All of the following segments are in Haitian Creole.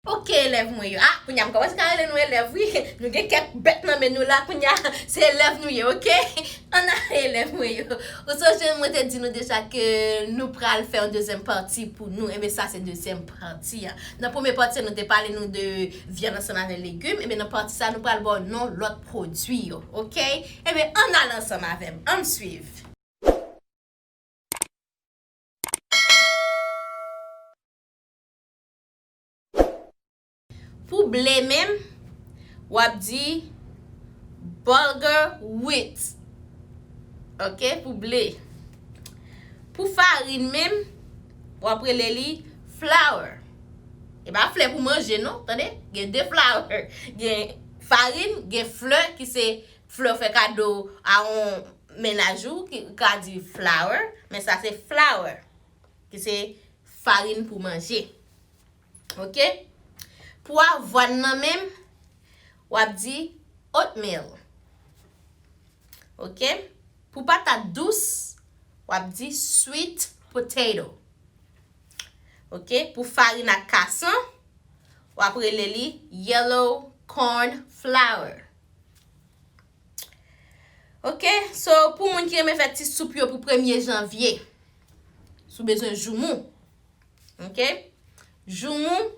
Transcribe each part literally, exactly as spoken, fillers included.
Ok, elèv mwen yo. Ah, kounye a m kòmanse ka rele nou elèv, wi. Nou gen kèk bèt nan men nou la, kounye a se elèv nou ye, ok? Ann ale, elèv mwen yo. Ou sonje mwen te di nou deja ke nou pral fè yon dezyèm pati pou nou. Enben, sa se dezyèm pati a. Nan premye pati a, nou te pale nou de vyann ansanm avèk legim. Enben, nan pati sa, nou pral ba w non lòt pwodui yo, ok? Enben, ann ale ansanm avè m. Ann swiv. Pou ble menm, w ap di bulgur wheat. Ok, pou ble. Pou farin menm, w ap rele li flour. E pa flè pou manje non, tande? Gen de flour. Gen farin, gen flè ki se flè w fè kado a yon mennaj ou, ki ka di flour, men sa se flour, ki se farin pou manje. Ok? Pou avwàn nan menm, w ap di oatmeal. Ok? Pou patat dous, w ap di sweet potato. Ok? Pou farin ak kasan, w ap rele li yellow corn flour. Ok? So, pou moun ki renmen fè ti soup yo pou premye janvye, si w bezwen joumou. Ok? Joumou,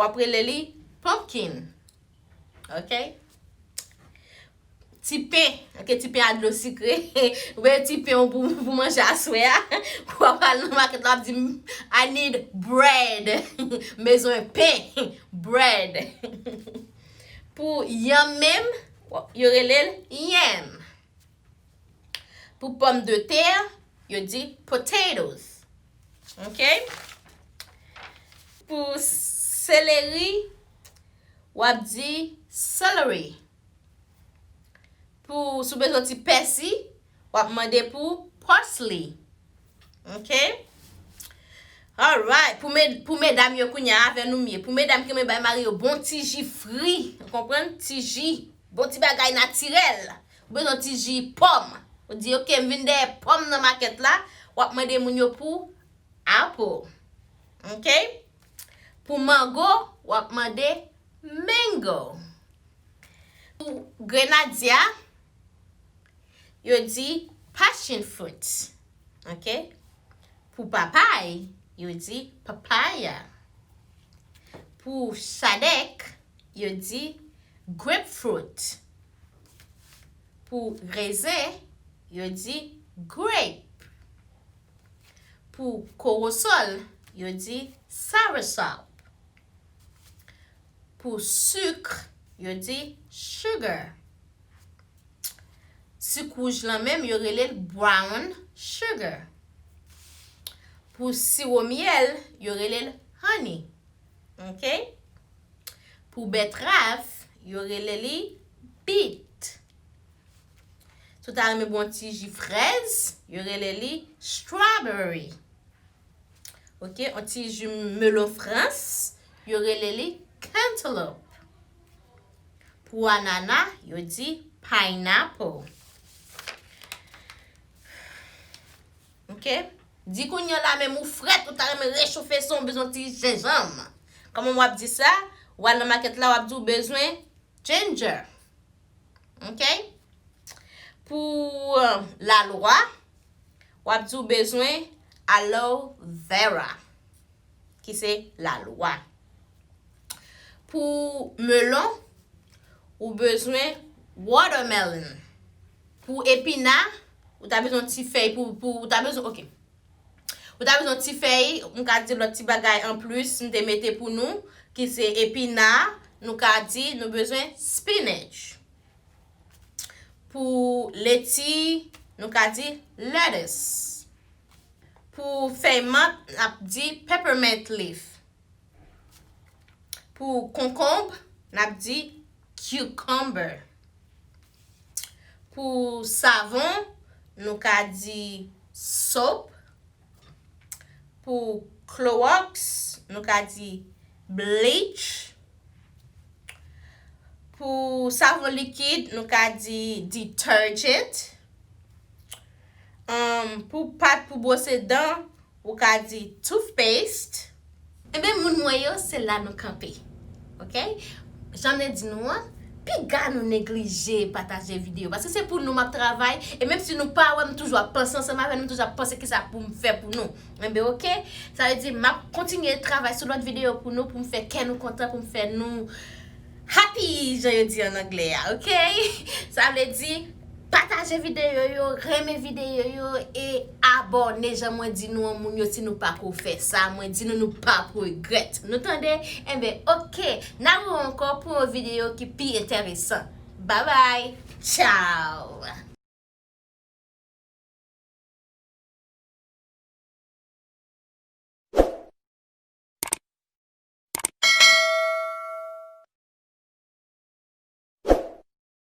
w ap rele li pumpkin. Ok? Ti pen, ok, ti pen a dlo sikre. Oubyen ti pen pou, pou manje aswè a. W ap al nan makèt la, w ap di, "I need bread." M bezwen pen. Bread. Pou yanm menm, yo rele l yam. Pou pòmdetè, yo di potatoes. Ok? Pou seleri, w ap di celery. Pou, si w bezwen ti pèsi, w ap mande pou parsley. Ok? Alright. Pou, med, pou medam yo kounye a, avè nou m ye. Pou medam ki renmen bay mari yo bon ti ji fri, ou konprann? Ti ji, bon ti bagay natirèl. Ou bezwen ti ji pòm. Ou di, "Ok, m vin dèyè pòm nan makèt la." W ap mande moun yo pou apple. Ok? Pou mango, w ap mande mango. Pou grenadya, yo di passion fruit. Ok? Pou papay, yo di papaya. Pou chadèk, yo di grapefruit. Pou rezen, yo di grape. Pou kowosòl, yo di soursop. Pou sik, yo di sugar. Sik wouj lan menm, yo rele l brown sugar. Pou siwo myèl, yo rele l honey. Ok? Pou bètrav, yo rele li beet. Si w ta renmen bwè yon ti ji frèz, yo rele li strawberry. Ok? Yon ti ji melon frans, yo rele li cantaloupe. Pou anana, yo di pineapple. Ok? Di kounye a la menm ou frèt, ou ta renmen rechofe san, ou bezwen ti jenjanm. Kòman w ap di sa? W al nan makèt la, w ap di w bezwen ginger. Ok? Pou, euh, lalwa, w ap di w bezwen aloe vera, ki se lalwa. Pou melon, ou bezwen watermelon. Pou epina, ou ta bezwen ti fèy pou, pou, ou ta bezwen, ok. Ou ta bezwen ti fèy, m ka di lòt ti bagay anplis, m te mete pou nou, ki se epina, nou ka di, nou bezwen spinach. Pou leti, nou ka di lettuce. Pou fèy mant, n ap di peppermint leaf. Pou konkonb, n ap di cucumber. Pou savon, nou ka di soap. Pou klowòks, nou ka di bleach. Pou savon likid, nou ka di detergent. Ahn, pou pat pou bwose dan, ou ka di toothpaste. Enben, moun mwen yo, se la nou kanpe. Ok? Jan m te di nou an, piga nou neglije pataje videyo. Paske se pou nou m ap travay. E menm si nou pa wè m, toujou ap panse ansanm avè nou, toujou ap panse kisa pou m fè pou nou. Enben, ok? Sa vle di, m ap kontinye travay sou lòt videyo pou nou, pou m fè kè nou kontan, pou m fè nou happy, jan yo di an anglè a, ok? Sa vle di, pataje videyo yo, renmen videyo yo, e abòne, jan mwen di nou an, moun yo, si nou pako fè sa, mwen di nou, nou pap regrèt. Nou tande? Enben, ok, n a wè ankò pou yon videyo ki pi enteresan. Babay, tchaw!